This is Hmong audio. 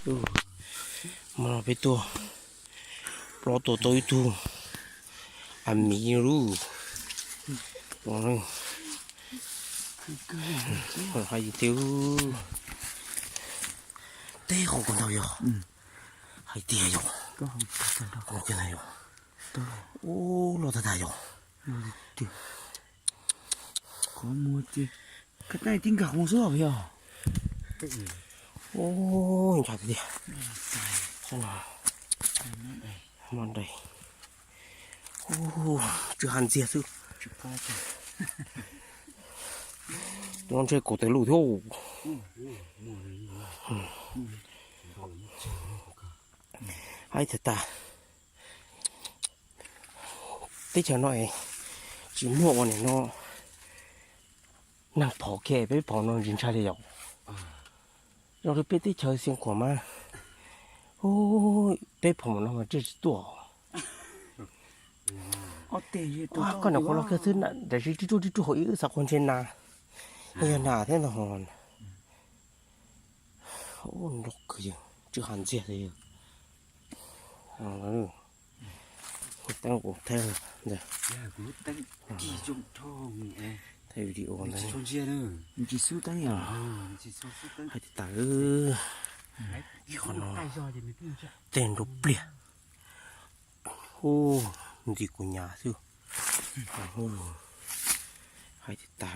Ub, mas peb tuaj plob tua tau ib tug a miv lub. Hais tias teb qhov kuv ntau yog, hais tias yog, yog, ub, loj tag tag yog. Qhov muag ces, ka taj tib nkag qhov muag xwb os yog. Ub, ncho tiag tiag. Hmo nrei. Ub, tsw ha ntxiag xwb. Tus no ntshe kaum tawm lus thiab. Haib tag tas. Teb chaws no tsis muaj ua nim no neeg phom kiag, peb phom no ntsis ntshai li yom. Zoo li peb teb chaws Xeev Khuam mas, peb phom no mas tsiaj tsis tuaj. Koj niam qhuav los kiag xwb, tiam sis tib ruaj tib ruaj hauv ib wb xav qhov ntshe nas, yog nas thiab ntag. Nrov kawg, tsw ha ntxiag li. Teeb kuv thaij, thaij video ntawd. Hais tias tas, qhov no tej nrov pliag. Ub, ntxim kuv nyas xwb. Hais tias tas,